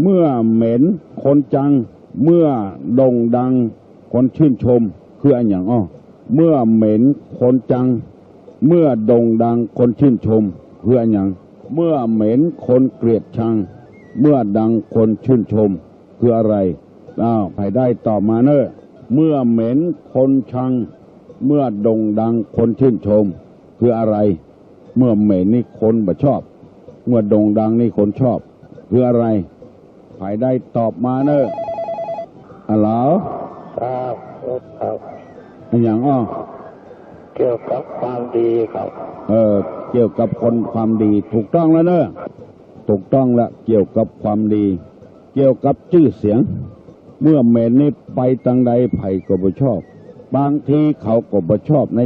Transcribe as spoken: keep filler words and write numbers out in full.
เมื่อเหม็นคนจัง เมื่อโด่งดังคนชื่นชม คืออะหยังอ้อ เมื่อเหม็นคนจัง เมื่อโด่งดังคนชื่นชม คืออะหยัง เมื่อเหม็นคนเกลียดชัง เมื่อดังคนชื่นชม คืออะไร อ้าว ใผได้ตอบมาเน่อ เมื่อเหม็นคนชัง เมื่อโด่งดังคนชื่นชม คืออะไร เมื่อเหม็นนี่คนบ่ชอบ เมื่อโด่งดังนี่คนชอบ คืออะไร ใผได้ตอบมาเน่อ อะหลาว ครับ ครับ อะหยังอ้อ เกี่ยวกับความดีครับ เออ เกี่ยวกับคนความดี ถูกต้องแล้วเน่อ ถูกต้องละ เกี่ยวกับความดี เกี่ยวกับจื้อเสียง เมื่อเหม็นนี่ไปตางใดใผก็บ่ชอบ บางทีเขาก็บ่ชอบใน